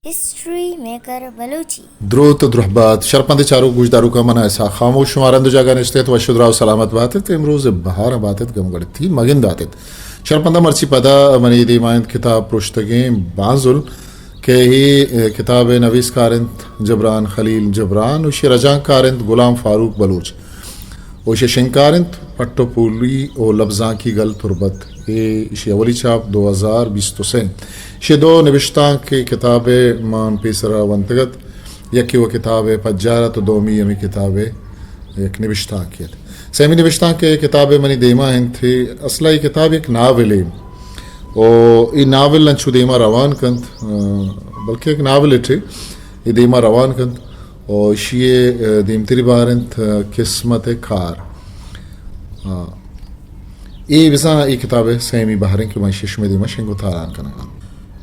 History maker Balochi. دروت و درہبات، شرپندیں چاروک گوشداروکاں، من اسحاق خاموش، شما رند و جاگہ نشتگ ات، وش و دراہ و سلامت بات ات، امروز بہار بات ات، گم گڑتی مگند دات ات۔ شرپنداں، مرچی پدا منی دیما انت کتاب پرشتگیں بانزل کہ اے کتاب ء نویسکار انت جبران خلیل جبران و شی رجانکار انت غلام فاروق بلوچ۔ و ایشی شنگکار انت پٹ و پولی و لبزانکی گل تربت۔ اے ایشی اولی چاپ دو ہزار بیست و سئے۔ ایشی دو نبشتانک کتاب ء مان پیسرا ونتگ ات۔ یکے و کتاب ء پجار ات و دومی ہمے کتاب ء یک نبشتانکے ات۔ سیمی نبشتانک ء کتاب ء منی دیما انت۔ اصلا اے کتاب یک ناولے و اے ناول انچو دیما روان کنت، آ، بلکہ یک ناول اٹے اے دیما روان کنت۔ و ایشی ء دیمتری بہر انت قسمت ء کار۔ آ، اے بزاں اے کتاب ء سیمی بہر انت کہ من ایشی شمئے دیما شنگ و تالان کنگ ء آں۔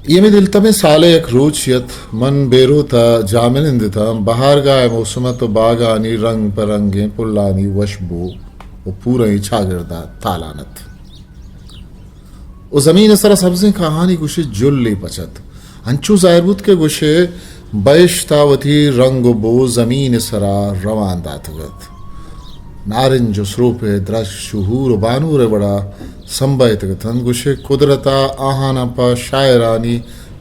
اے ہمے دلتپیں سال ء یک روچے ات، من بیروت ء جاہ منند اتاں، بہارگاہ ء موسم ات و باگانی رنگ پہ رنگیں پلانی وشبو و پورئیں چاگرد ء تالان ات۔ و زمین ء سرا سبزیں کاہانی گوشے جلے پچ ات۔ انچو ظاہر بوت کہ گوشے بہشت ء وتی رنگ و بو زمین ء سرا روان داتگ ات۔ نارنج و سروپ ء درچک شہور و بانور ء وڑا سمبہتگ اتنت۔ گوشے قدرت ء آہاناں پہ شاعرانی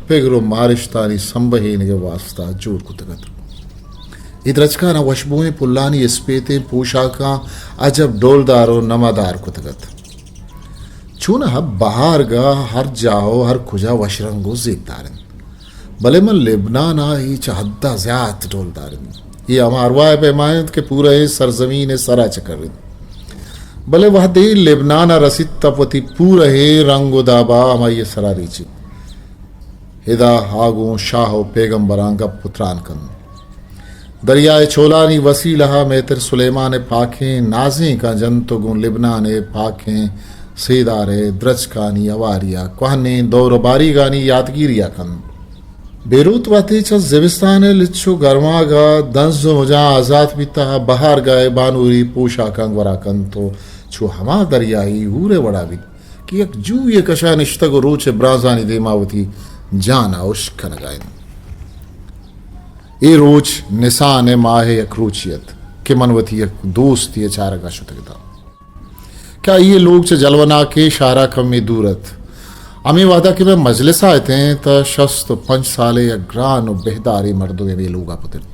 پگر و مارشتانی سمبہینگ ء واستا جوڑ کتگ ات۔ اے درچکاناں وشبوئیں پلانی اسپیتیں پوشاکاں عجب ڈولدار و نمادار کتگ ات۔ چوناہا بہارگاہ ہر جاہ و ہر کجا وش رنگ و زیبدار انت، بلے ماں لبنان ء اے چہ حد ء زیات ڈولدار انت۔ اے ہما ارواہ ء پیما انت کہ پورئیں سرزمین ء سرا چکر انت، بلے وہدے لبنان ء رسیت تہ وتی پورئیں رنگ و دابا ہمائی ء سرا ریچیت۔ ادا آ گوں شاہ و پیگمبراں گپ و تران کنت۔ دریائے چولانی وسیلہ ء میتر سلیمان ء پاکیں نازینکاں جنت و گوں لبنان ء پاکیں سیدار ء درچکانی ہواری ء کوہنیں دور و باریگانی یاتگیری ء کنت۔ بیروت وہدے چہ زمستان ء لچ و گرماگ ء دنز و مجاں آزات بیتہ، بہارگاہ ء بانوری پوشاکاں گورا کنت و چو ہما دریائی ہور ء وڑا بیت کہ یک جوئے کشا نشتگ و روچ ء برانزانی دیما وتی جان ء ہشک کنگا انت۔ اے روچ نسان ء ماہ ء یک روچے ات کہ من وتی یک دوستے ء چارگا شتگ اتاں کہ آئی ء لوگ چہ جلوناکیں شہرا کمے دور ات۔ ہمے وہدا کہ من مجلسا اتیں تہ شست و پنچ سالیں یک گران و بہداریں مردمے ہمے لوگا پترت۔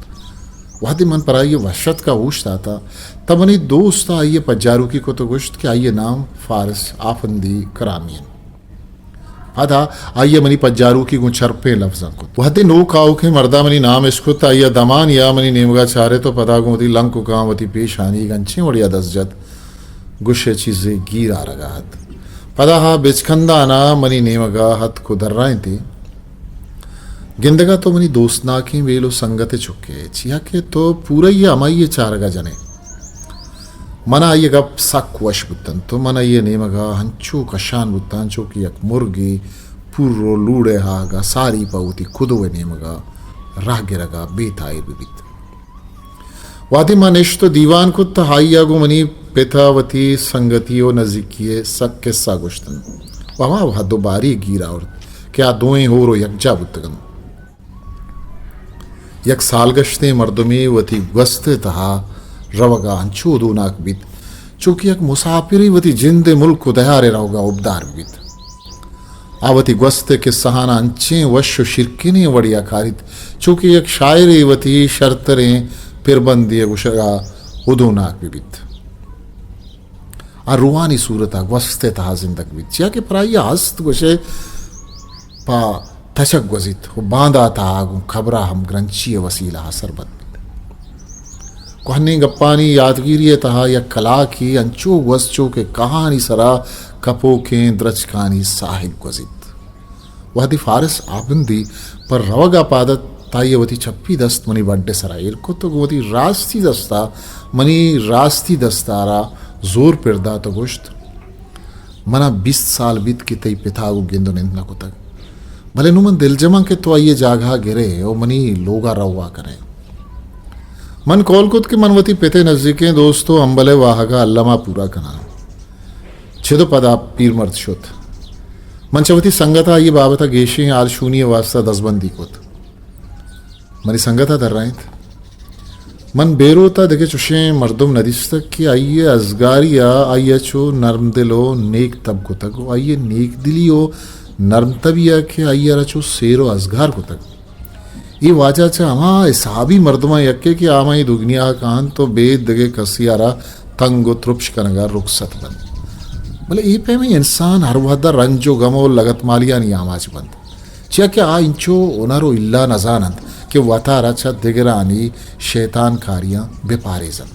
وہدے من پر آئی ء وش اتکا ہوش داتا تہ منی دوست ء آئی ء پجاروکی کت و گوشت کہ آئی ء نام فارس آپندی کرامی انت۔ پدا آئی ء منی پجاروکی گوں چرپیں لفظاں کت۔ وہدے نوک آؤکیں مردا منی نام اشکت، آئی ء دمانیا منی نیمگا چارت و پدا گوں وتی لنککاں وتی پیشانیگ انچیں وڑیا دست جت، گوشئے چیزے گیر آرگا ات۔ پدا آ بچکندانا منی نیمگا اتک و درائینتی، گندگا تو منی دوستناکیں بیل و سنگت چکے، چیا کہ تو پورئی ء ہمائی ء چارگا جنئے۔ منا آئی ء گپ سک وش بوتنت و من آئی ء نیمگا انچو کشان بوتاں، چو کہ یک مرگے پور و لوڑئے ہاگا ساری پہ وتی کدو ء نیمگا راہ گرگا بے تاہیر بہ بیت۔ وہدے ما نشت و دیوان کت تہ آئی ء گوں منی پت ء وتی سنگتی و نزیکی ء سک کسہ گوشتنت و ہما حد و باری گیر آورت کہ آ دوئیں ہور و یکجا بوتگنت۔ یک سالگشتیں مردمے وتی گوست ء تہا روگا انچو ہدوناک بیت، چو کہ یک مساپرے وتی جند ء ملک و دیار ء روگا ہبدار بیت۔ آ وتی گوست ء کسہاناں انچیں وش و شیرکنیں وڑیا کاریت، چو کہ یک شاعرے وتی شرتریں پربندے ء گوشگا ہدوناک بہ بیت۔ آ روحانی صورت ء گوست ء تہا زندگ بیت، چیا کہ پرائی ء ہست گوشئے پہ تچک گوزیت و باندات ء آ گوں کبر ء ہمگرنچی ء وسیلہ ء سربد بیت۔ کوہنیں گپانی یاتگیری ء تہا یک کلاکے انچو گوست چو کہ کہانی سرا کپوکیں درچکانی ساہگ گوزیت۔ وہدے فارس آپندی پر روگ ء پاد ات، تہ آئی ء وتی چپی دست منی بڈ ء سرا ایر کت و گوں وتی راستی دست ء منی راستی دست ء را زور پر دات و گوشت، منا بیست سال بیت کہ تئی پت ء گوں گند و نند نہ کتگ، بلے نوں من دلجم آں کہ تو آئی ء جاگہ ء گرئے و منی لوگ ء روا کنئے۔ من کول کت کہ من وتی پت ء نزیکیں دوست و ہمبل ء واہگ ء الم ء پورا کناں۔ چد ء پدا پیرمرد شت۔ من چہ وتی سنگت ء آئی ء بابت ء گیشیں ہالشونی ء واستا دزبندی کت۔ منی سنگت ءَ درائینت۔ من بیروت ءَ دگہ چشیں مردم نہ دیستگ کہ آئی ءِ ازگاری ءَ آئی ءَ چو نرم دل ءُ نیک تب کتگ ءُ آئی ءِ نیک دلی ءُ نرم تبی ءَ کہ آئی ءَ را چو سیر ءُ ازگار کتگ۔ اے واجہ چہ ہما حسابی مردماں یکے کہ آ مئے دگنیا ءَ کاینت ءُ بے دگہ کسی ءَ را تنگ ءُ ترپش کنگ ءَ رخصت بنت۔ بلے اے پیمیں انسان ہر وہد ءَ رنج ءُ غم ءُ لگتمالیانی آماچ بنت۔ چیا کہ آ انچو ہنر ءُ الا نہ زان انت کہ وتارا چہ دگرانی شیطان کاریاں بہ پاریز انت۔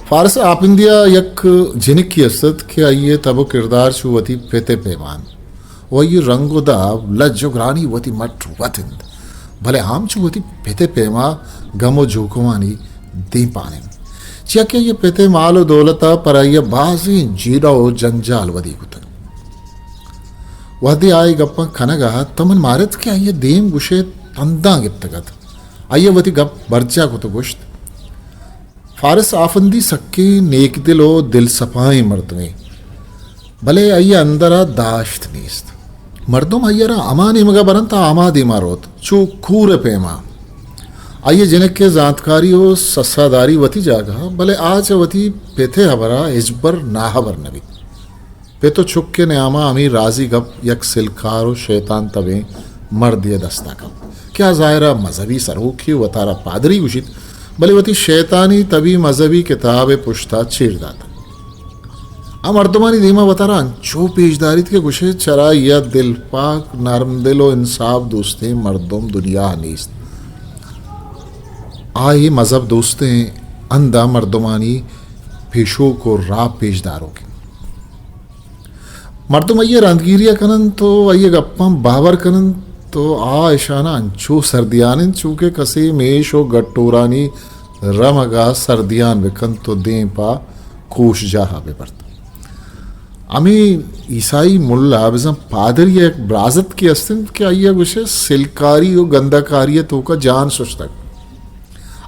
فارس آپندی ءَ یک جنکے است ات کہ آئی ءِ تب ءُ کردار چو وتی پت ءِ پیما انت ءُ آئی ءِ رنگ ءُ داب، لج ءُ گرانی وتی مٹ وت انت، بلے ہم چو وتی پت ءِ پیما گم ءُ جوکمانی دیمپان انت، چیا کہ آئی ءِ پت ءِ مال ءُ دولت ءَ پر آئی ءَ بازیں جیڑہ ءُ جنجال ودی کتگ۔ وہدے آ اے گپاں کنگ ءَ ات، تہ من مارت کہ آئی ءِ دیم گوشے تنداں گپتگ ات۔ آئی ءَ وتی گپ برجاہ کت ءُ گوشت، فارس آفندی سکیں نیک دل ءُ دل سپائیں مردمے، بلے آئی ءِ اندر ءَ داشت نیست۔ مردم آئی ءَ را ہما نیمگ ءَ برنت، آ ہما دیما روت، چو کور ءِ پیما۔ آئی ءِ جنک ءِ زانتکاری ءُ سساداری وتی جاگہ ءَ، بلے آ چہ وتی پت ءِ ہبر ءَ ہچبر ناہبر نہ بیت۔ پت ءُ چک ءِ نیاما ہمے رازی گپ یک سلکار ءُ شیطان تبیں مردے ءِ دستا کپت کہ آ ظاہرا مذہبی سروکے، وتارا پادری گوشیت، بلے وتی شیطانی تبی مذہبی کتاب ءِ پشتا چیر داتگ۔ آ مردمانی دیما وتارا انچو پیش داریت کہ گوشے چرا یا دل پاک، نرم دل ءُ انصاف دوستیں مردم دنیا ءَ نیست۔ آ اے مذہب دوستیں ہندا مردمانی پیشوک ءُ راہ پیش داروک انت۔ مردم آئی ءِ رندگیری ءَ کن انت ءُ آئی ءِ گپاں باور کن انت ءُ آ اشانا انچو سردیان انت، چو کہ کسے میش ءُ گٹورانی رمگ ءَ سردیان بہ کنت ءُ دیم پہ کوش جاہ ءَ بہ برت۔ ہمے عیسائی ملا، بزاں پادری ءِ یک برازتکے است انت کہ آئی ءَ گوشے سلکاری ءُ گندکاری ءِ توکا جان ششتگ۔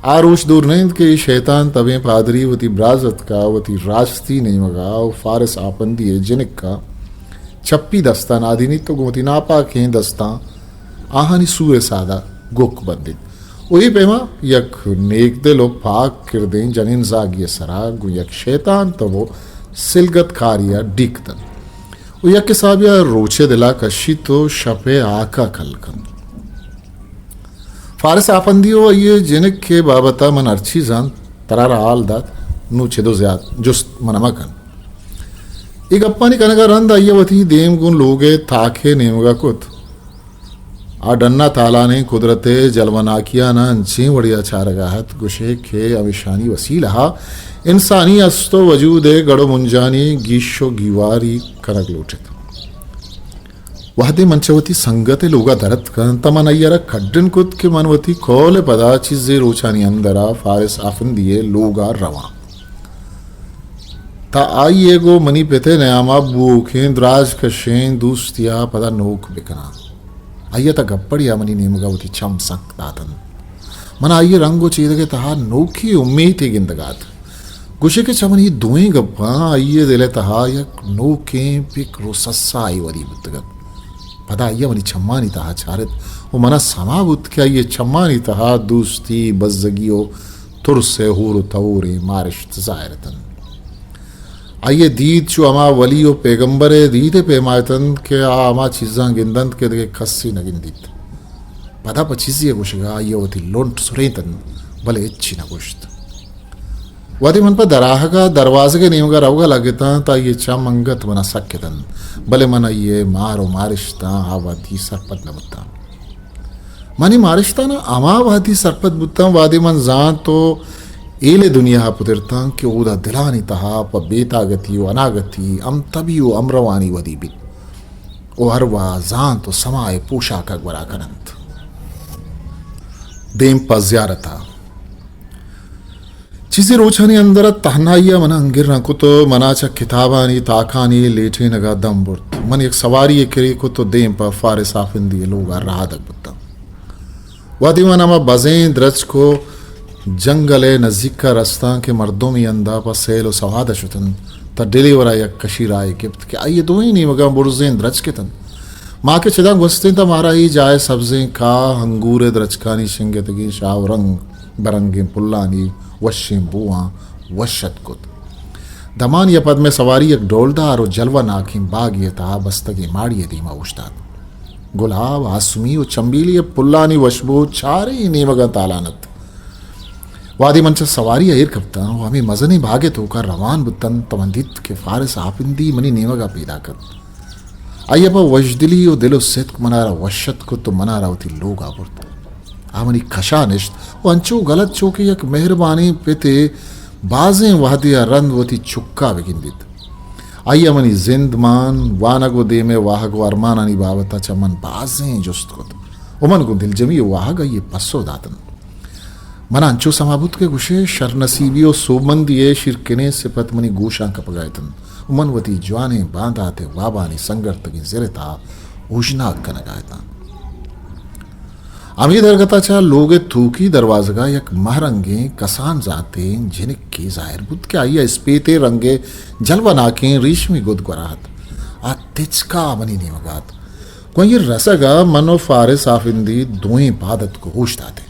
آ روچ دور نہ انت کہ اے شیطان تبیں پادری وتی برازتک ءَ وتی راستی نیمگ ءَ ءُ فارس آپندی ءِ جنک ءَ چپی دست ءَ نادینیت ءُ گوں وتی ناپاکیں دستاں آہانی سور ءِ ساد ءَ گک بندیت ءُ اے پیما یک نیکدل ءُ پاک کردیں جنین زاگی ءِ سرا گوں یک شیطان تب ءُ سلگت کاری ءَ ڈیک دنت ءُ یک حسابے ءَ روچ ءِ دل ءَ کشیت ءُ شپ ءِ ہاک ءَ کل کنت۔ فارس آپندی ءُ آئی ءِ جنک ءِ بابت ءَ من ہرچی زانت، ترا را حال دات، نوں چد ءُ زیات جست من ءَ مہ کن۔ اے گپانی کنگ ءَ رند آئی ءَ وتی دیم گوں لوگ ءِ تاک ءِ نیمگ ءَ کت۔ آ ڈن ءَ تالانیں قدرت ءِ جلوناکیان ءَ انچیں وڑے ءَ چارگ ءَ ات، گوشے کہ ہمیشانی وسیلہ ءَ انسانی است ءُ وجود ءِ گڑ ءُ منجانی گیش ءُ گیواری کنگ لوٹت۔ وہدے من چہ وتی سنگت ءِ لوگ ءَ در اتکاں، تہ من آئی ءَ را کڈن کت کہ من وتی کول ءِ پدا چیزے روچانی اندر ءَ فارس آفندی ءِ لوگ ءَ رواں، تہ آئی ءِ گوں منی پت ءِ نیام ءَ بوکیں دراج کشیں دوستی ءَ پدا نوک بکناں۔ آئی ءَ تہ گپڑے ءَ منی نیمگ ءَ وتی چم سک داتنت۔ من آئی ءِ رنگ ءُ چیدگ ءِ تہا نوکیں امیتے گندگ ءَ ات۔ گوشے کہ چہ منی دوئیں گپاں آئی ءِ دل ءِ تہا یک نوکیں پکر ءُ سسائے ودی بوتگ ات۔ پدا آئی ءَ منی چمانی تہا چارت ءُ من ءَ سما بوت کہ آئی ءِ چمانی تہا دوستی، بزگی ءُ ترس ءِ ہور ءُ تئوریں مارشت ظاہر اتنت۔ آئی ءِ دید چو ہما ولی ءُ پیگمبر ءِ دید ءِ پیما اتنت کہ آ ہما چیزاں گندنت کہ دگہ کسے نہ گندیت۔ پدا پہ چیزے ءِ گوشگ ءَ آئی ءَ وتی لنٹ سرینتنت، بلے ہچی نہ گوشت۔ وہدے من پہ دراہگ ءَ دروازگ ءِ نیمگ ءَ روگ ءَ لگتاں، تہ آئی ءِ چم انگت من ءَ سک اتنت، بلے من آئی ءِ مار ءُ مارشتاں آ وہدی سرپد نہ بوتاں۔ من اے مارشتان ءَ ہما وہدی سرپد بوتاں، وہدے من زانت ءُ ایل ءِ دنیا ءَ پترتاں کہ اودا دلانی تہا پہ بے تاگتی ءُ اناگتی، ہمتبی ءُ ہمروانی ودی بیت ءُ ہر وہد زانت ءُ سما ءِ پوشاک ءَ گورا کننت۔ دیم پہ زیارت ءَ۔ چیزے روچانی اندر ءَ تہنائی ءَ من ءَ انگراں کت ءُ من ءَ چہ کتابانی تاکانی لیٹینگ ءَ دم برت۔ من یک سواری یے کرّ کت ءُ دیم پہ فارس آفندی ءِ لوگ ءَ رہادگ بوتاں۔ وہدے من ہما بزیں درچک ءُ جنگل ءِ نزیک ءَ رستاں کہ مردم اے ہند ءَ پہ سیل ءُ سواد ءَ شتنت، تہ ڈیلیور ءَ یک کشی راہے گپت کہ آئی ءِ دوئیں نیمگاں برزیں درچک اتنت۔ ما کہ چداں گوستیں تہ مارا اے جاہ ءِ سبزیں کاہ، انگور ءِ درچکانی شنگتگیں شاہ ءُ رنگ برنگیں پلانی وشیں بوآں وش اتک کت۔ دمانے ءَ پد مئے سواری یک ڈولدار ءُ جلوہ ناکیں باگے ءِ تہا بستگیں ماڑی ءِ دیما اوشتات۔ گلاب، آسمی ءُ چمبیلی ءِ پلانی وشبو چاریں نیمگاں تالان ات۔ وہدے من چہ سواری ءَ ایر کپتاں ءُ ہمے مزنیں باگ ءِ توکا روان بوتاں تہ من دیت کہ فارس آپندی منی نیمگا پیداک ات۔ آئی ءَ پہ وشدلی ءُ دل ءُ ستک منارا وش اتک کت ءُ منارا وتی لوگا برت۔ آ منی کشا نشت ءُ انچو گل ات چو کہ یک مہربانیں پتے بازیں وہدے ءَ رند وتی چکا بگندیت۔ آئی ءَ منی زند مان، وانگ ءُ دیم ءِ واہگ ءُ ارمانانی بابت ءَ چہ من بازیں جست کت ءُ من گوں دلجمی ءُ واہگ آئی ءِ پسو داتنت۔ من انچو سما بوت کہ گوشے شرنصیبی ءُ سوبمندی ءِ شیرکنیں سپت منی گوشاں کپگا اتنت ءُ من وتی جوانیں باندات ءِ وابانی سنگرتگیں زر ءِ تہا اوژناگ کنگا اتاں۔ ہمے درگت ءَ چہ لوگ ءِ توکی دروازگ ءَ یک مہرنگیں کسان زاتیں جنکے ظاہر بوت کہ آئی ءَ اسپیتیں رنگ ءِ جلوہ ناکیں ریشمی گد گورا ات۔ آ تچکا منی نیمگا ات۔ گوں آئی ءِ رسگ ءَ من ءُ فارس آفندی دوئیں پاد اتک ءُ اوشتاتیں۔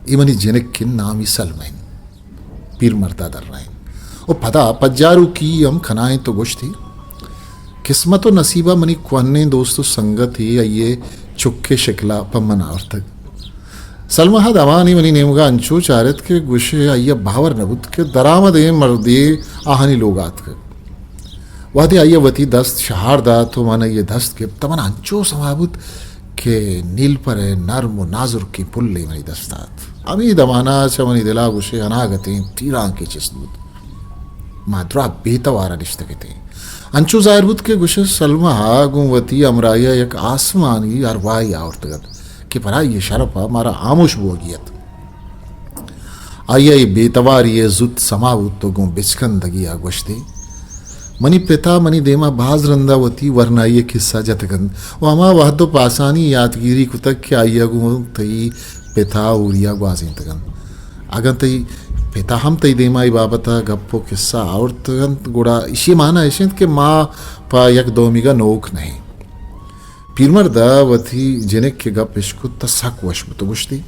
اے منی جنک انت، نامی سلمہ انت۔ پیرمرد ءَ درائینت ءُ پدا پجاروکی ہم کنائینت ءُ گوشتی، قسمت ءُ نصیب ءَ منی کوہنیں دوست ءُ سنگتے آئی ءِ چک ءِ شکل ءَ پہ من آورتگ۔ سلمہ ءَ دمانے منی نیمگ ءَ انچو چارت کہ گوشے آئی ءَ باور نہ بوت کہ درآمدیں مردے آہانی لوگ ءَ اتکگ۔ وہدے آئی ءَ وتی دست شہار دات ءُ من آئی ءِ دست گپت تہ من انچو سما بوت کہ نیلپر ءِ نرم ءُ نازرکیں پلے منی دست ءَ ات۔ ہمے دمان ءَ چہ منی دل ءَ گوشے اناگتیں تیرانکے چست بوت۔ ما دراہ بے توار ءَ نشتگ اتیں۔ انچو ظاہر بوت کہ گوشے سلمہ ءَ گوں وتی ہمراہی ءَ یک آسمانی ارواہے آورتگ ات کہ پر آئی ءِ شرپ ءَ مارا ہاموش بوگی ات۔ آئی ءَ اے بے تواری ءَ زوت سما بوت ءُ گوں بچکندگی ءَ گوشتی، منی پت ءَ منی دیم ءَ باز رند ءَ وتی ورنائی ءِ کسہ جتگ انت ءُ ہما وہد ءُ پاسانی یاتگیری کتگ کہ آئی ءَ گوں تئی پت ءَ ہوری ءَ گوازینتگ انت۔ اگاں تئی پت ءَ ہم تئی دیم ءَ اے بابت ءَ گپ ءُ کسہ آورتگ انت، گڑا ایشی ءِ مانا ایش انت کہ ما پہ یک دومیگ ءَ نوک نہ ایں۔ پیرمرد ءَ وتی جنک ءِ گپ اشکت تہ سک وش بوت ءُ گوشتی،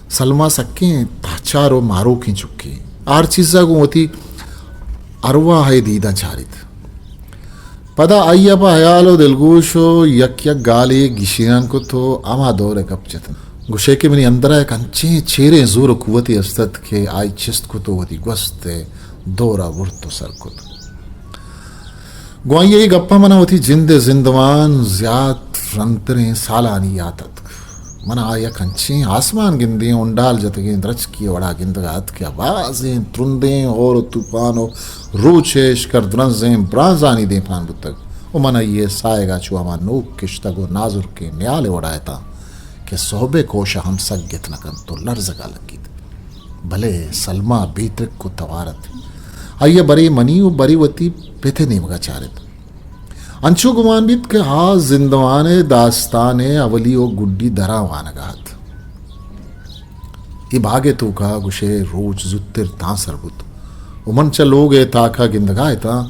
سلمہ سکیں تہچار ءُ ماروکیں چکے، ہر چیز ءَ گوں وتی ارواہ ءِ دیداں چاریت۔ پدا آئی ءَ پہ ہیال ءُ دلگوش ءُ یک یک گالے گیشینان کت ءُ ہما دور ءِ گپ جت انت۔ گوشے کہ منی اندر ءَ یک انچیں چیریں زور ءُ قوتے است ات کہ آئی چست کت ءُ وتی گوست ءِ دور ءَ برت ءُ سر کت۔ گوں آئی ءِ اے گپاں من ءَ وتی جند ءِ زندمان زیات رندتریں سالانی یات اتک۔ من ءَ آ یک انچیں آسمان گندیں ہنڈال جتگیں درچکے ءِ وڑا گندگ ءَ ات کہ آ بازیں ترندیں ہور ءُ توپان ءُ روچ ءِ اشکر درنزیں برانزانی دیمپان بوتگ ءُ من آئی ءِ ساہگ ءَ چو ہما نوک کشتگ ءُ نازرکیں نیال ءِ وڑا اتاں کہ سہب ءِ کوش ءَ ہم سک گت نہ کنت ءُ لرزگ ءَ لگیت۔ بلے سلمہ بے ترک ءُ توار ات۔ آئی ءَ برے منی ءُ برے وتی پت ءِ نیمگ ءَ چارت۔ انچو گمان بیت کہ آ زندمان ءِ داستان ءِ اولی ءُ گڈی دراں وانگ ءَ ات۔ اے باگ ءِ توکا گوشے روچ زوتر تانسر بوت ءُ من چہ لوگ ءِ تاک ءَ گندگ ءَ اتاں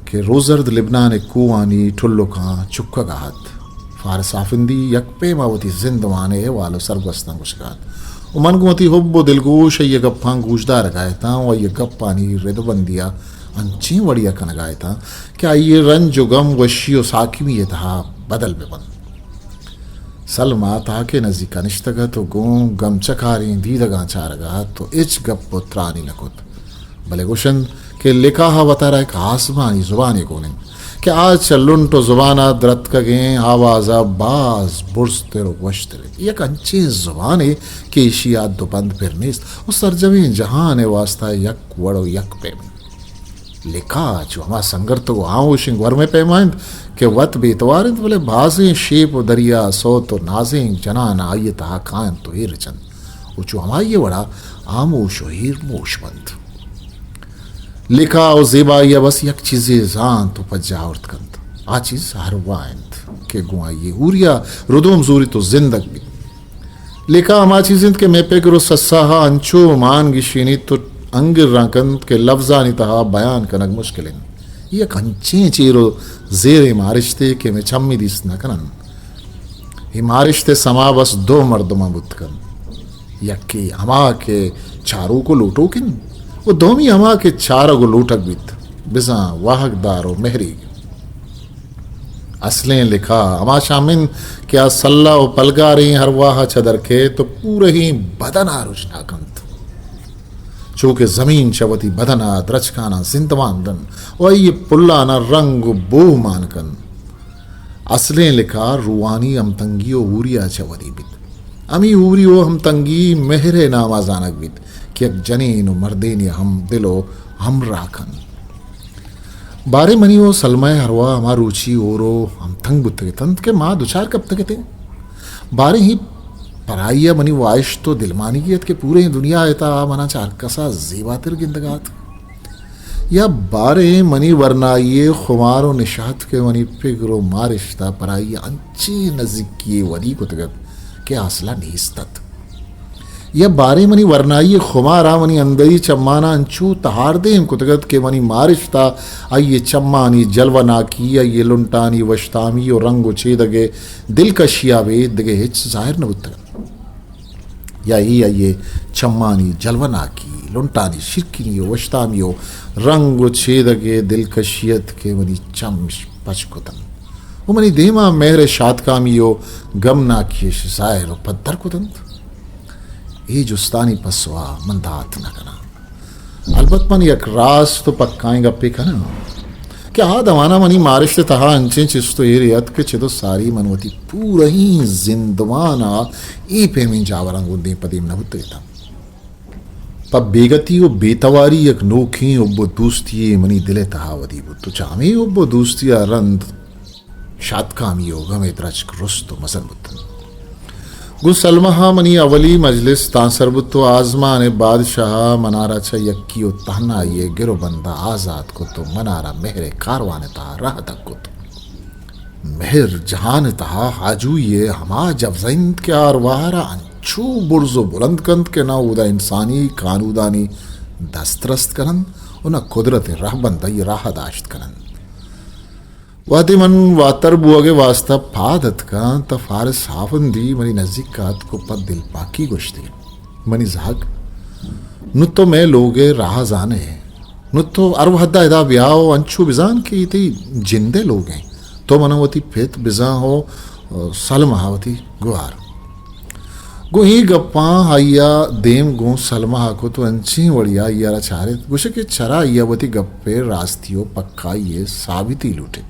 کہ روزرد لبنان ءِ کوہانی ٹلکاں چکگ ءَ ات۔ فارس آفندی یک پیما وتی زندمان ءِ احوال ءُ سرگوستاں گوشگ ءَ ات ءُ من گوں وتی حب ءُ دلگوش آئی ءِ گپاں گوشدارگ ءَ اتاں ءُ آئی ءِ گپانی رد ءُ بندی ءَ انچیں وڑے ءَ کنگ ءَ اتاں کہ آئی ءِ رنج ءُ گم وشی ءُ ساکمی ءِ تہا بدل بہ بنت۔ سلمہ تاک ءِ نزیک ءَ نشتگ ات ءُ گوں گمچکاریں دیدگاں چارگ ءَ ات ءُ ہچ گپ ءُ ترانے نہ کت۔ بلے گوشنت کہ لقاہ ءَ وتارا یک آسمانی زبانے گون انت کہ آ چہ لنٹ ءُ زبان ءَ درتکگیں آواز ءَ باز برزتر ءُ گوشتر انت۔ یک انچیں زبانے کہ ایشی ءَ حد ءُ بند پر نیست ءُ سرجمیں جہان ءِ واستا یک وڑ ءُ یک پیم انت۔ لقاہ چو ہما سنگرتگ ءُ ہاموشیں گورمے پیما انت کہ وت بے توار انت، بلے بازیں شیپ ءُ دریا ءِ سوت ءُ نازینک جنان آئی ءِ تہا کاینت ءُ ایر جنت ءُ چو ہمائی ءِ وڑا ہاموش ءُ ایر موش بنت۔ لقاہ ءُ زیبائی ءَ بس یک چیزے زانت ءُ پجاہ آورت کنت۔ آ چیز ارواہ انت کہ گوں آئی ءِ ہوری ءَ ردوم زوریت ءُ زندگ بیت۔ لقاہ ہما چیز انت کہ مئے پگر ءُ سسا ءَ انچو مان گیشینیت ءُ انگراں کنت کہ لبزانی تہا بیان کنگ مشکل انت۔ یک انچیں چیر و زیریں مارشتے کہ مئے چمی دیست نہ کن انت۔ اے مارشت ء سما بس دو مردماں بوت کنت، یکے ہما کہ چاروک و لوٹوک انت و دومی ہما کہ چارگ و لوٹگ بیت، بزاں واہگدار و مہریگ۔ اصلیں لکا ہما شام انت کہ آ سلہ و پلگاریں ہرواہ ء چہ در کیت و پورہیں بدن ء رژنا کنت۔ چو کہ زمین چہ وتی بدن ء درچکاناں زندمان دنت و آئی ء پلاناں رنگ و بوہ مان کنت۔ اصلیں لکا روانی ہمتنگی و ہوری ء چہ ودی بیت۔ ہمے ہوری و ہمتنگی مہر ء نام ء زانگ بیت کہ یک جنین و مردینے ء ہمدل و ہمراہ کنت۔ باریں منی و سلمہ ء ارواہ ہما روچی ہور و ہمتنگ بوتگ اتنت کہ ما دچار کپتگ اتیں۔ باریں ہی پرائی ء منی واہشت و دلمانگی ات کہ پوریں دنیا ء تہا منا چہ ہرکس ء زیباتر گندگ ء ات۔ یا باریں منی ورنائی ء خمار و نشہ ات کہ منی پگر و مارشت ء پرائی ء انچیں نزیکی ء ودی کتگ ات کہ آسلہ نیست ات۔ یا باریں منی ورنائی ء خمار ء منی اندری چماناں انچو تہاردیم کتگ ات کہ منی مارشت ء آئی ء چمانی جلوہ ناکی، آئی ء لنٹانی وشتامی و رنگ و چیدگ ء دلکشی ء ابید دگہ ہچ ظاہر نہ بوتگ ات۔ یا اے آئی ء چمانی جلوہ ناکی، لنٹانی شیرکنی و وشتامی و رنگ و چیدگ ء دلکشی ات کہ منی چم اش پچ کتنت و منی دیما مہر ء شاتکامی و گمناکی اش ظاہر و پدر کتنت۔ اے جستانی پسوا من دات نہ کناں۔ البت من یک راست و پکائیں گپے کناں کہ آ دمانا منی مارشت ء تہا انچیں چست و ایرے ات کہ چد و ساری من وتی پورہیں زندمان ء اے پیمیں جاوراں گوں دیم پہ دیم نہ بوتگ اتاں۔ پہ بیگتی و بے تواری یک نوکیں حب و دوستی یے منی دل ء تہا ودی بوت و چہ ہمے حب و دوستی ء رند شاتکامی و گم ء درچک رست و مزن بوتنت۔ گوں سلمہ ء منی اولی مجلس تاں سر بوت و آزمان ء بادشاہ ء منارا چہ یکی و تہنائی ء گر و بند ء آزات کت و منارا مہر ء کاروان ء تہا راہ دگ کت۔ مہر جہان ء تہا آجوئی ء ہما جبزہ انت کہ آ ارواہ ء را انچو برز و بلند کنت کہ نہ اودا انسانی کانودانی دست رست کننت و نہ قدرت ء رہبند آئی ء راہ داشت کننت۔ وہدے من واتر بوہگ ء واستا پاد اتکاں، تہ فارس ہافندی منی نزیک ء اتک و پہ دلپاکی گوشتی، منی زہگ، نوں تو مئے لوگ ء راہ زان ئے۔ نوں تو ہر وہدا ادا بیا و انچو بزان کہ اے تئی جند ء لوگ انت۔ تو منا وتی پت بزان و سلمہ ء وتی گوار۔ گوں اے گپاں آئی ء دیم گوں سلمہ ء کت و انچیں وڑی ء آئی ء را چارت، گوشت کہ چرا آئی ء وتی گپ ء راستی و پکائی ء ثابتی لوٹت۔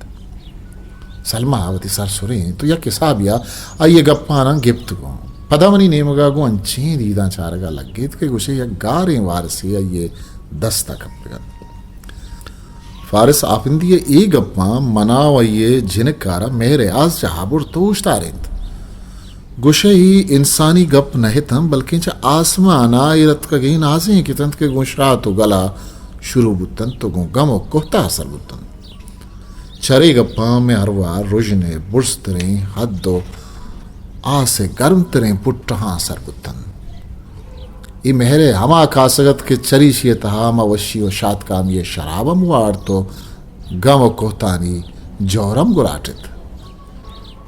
سلمہ ء وتی سر سرینت و یک حسابے ء آئی ء گپاناں گپت گوں۔ پدا منی نیمگ ء گوں انچیں دیداں چارگ ء لگیت کہ گوشے یک گاریں وارسے آئی ء دست ء کپتگ ات۔ فارس آپندی ء اے گپاں منا و آئی ء جنک ء را مہر ء آس جاہ ء برت و اوشتارینت۔ گوشئے اے انسانی گپ نہ اتنت، بلکیں چہ آسمان ء ایر اتکگیں نازینک اتنت کہ گوں شات و گل ء شروع بوتنت و گوں گم و کوہتاہ سر بوتنت۔ چرے گپاں مئے ارواہ رژن ء برزتریں حد و آس ء گرمتریں پٹہاں سر بوتنت۔ اے مہر ء ہما کاسگ ات کہ چریشی ء تہا ما وشی و شاتکامی ء شراب ہم وارت و گم و کوہتانی جور ہم گراٹت۔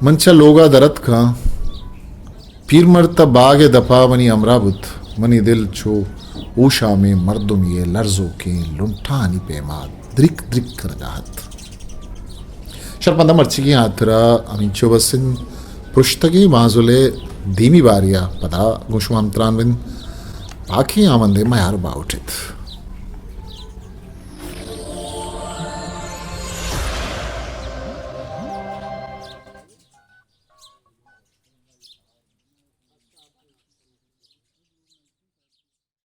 من چہ لوگ ء در اتکاں۔ پیرمرد تہ باگ ء دپ ء منی ہمراہ بوت۔ منی دل چو اوشامیں مردمے ء لرزوکیں لنٹانی پیما درک درک کنگ ء ات۔ شرپنداں مرچیگیں ہاترا ہمینچو بس انت۔ پرشتگیں بانزل ء دیمی باری ء پدا گوں شما ہمتران بنت۔ پاکیں آمندے میار باہوٹ ات۔